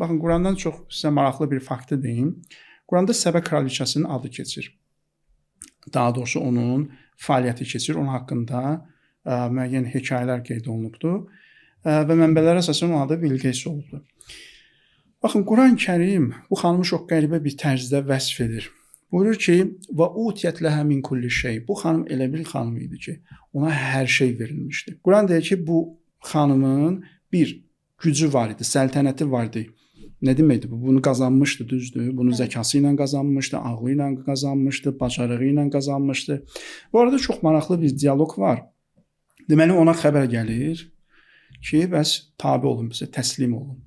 Baxın, Qurandan çox sizə maraqlı bir faktı deyim. Quranda Səbə kraliçasının adı keçir. Daha doğrusu onun fəaliyyəti keçir. Onun haqqında müəyyən hekayələr qeyd olunubdur. Və mənbələrə əsasən onun adı Bilqeys olubdur. Baxın, Quran-Kərim bu xanımı çox qəribə bir tərzdə vəsf edir. Buyurur ki: "Və utiyyət ləhə min kulli şey." Bu xanım elə bir xanım idi ki, ona hər şey verilmişdi. Quran deyir ki, bu xanımın bir gücü var idi, səltənəti var idi. Nə deməkdir bu? Bunu qazanmışdı, düzdür? Bunu zəkası ilə qazanmışdı, ağlı ilə qazanmışdı, bacarığı ilə qazanmışdı. Bu arada çox maraqlı bir dialoq var. Deməli ona xəbər gəlir ki, bəs tabe olun bizə, təslim olun.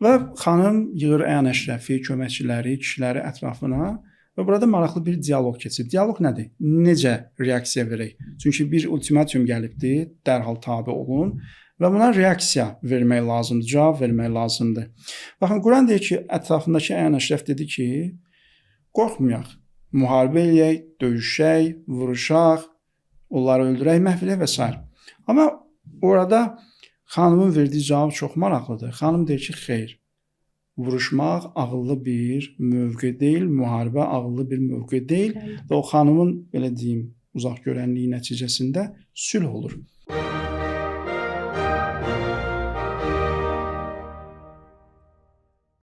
Və xanım yığır əyan əşrəfi, köməkçiləri, kişiləri ətrafına və burada maraqlı bir dialoq keçir. Dialoq nədir? Necə reaksiya verək? Çünki bir ultimatum gəlibdi, dərhal tabe olun və buna reaksiya vermək lazımdır, cavab vermək lazımdır. Baxın, Quran deyir ki, ətrafındakı əyan əşrəf dedi ki, qorxmayaq, müharibə eləyək, döyüşək, vuruşaq, onları öldürək, məhv eləyək və s. Amma orada xanımın verdiyi cavab çox maraqlıdır. Xanım deyir ki, xeyr. Vuruşmaq ağıllı bir mövqe deyil, müharibə ağıllı bir mövqe deyil və o xanımın belə deyim, uzaq görənliyi nəticəsində sülh olur.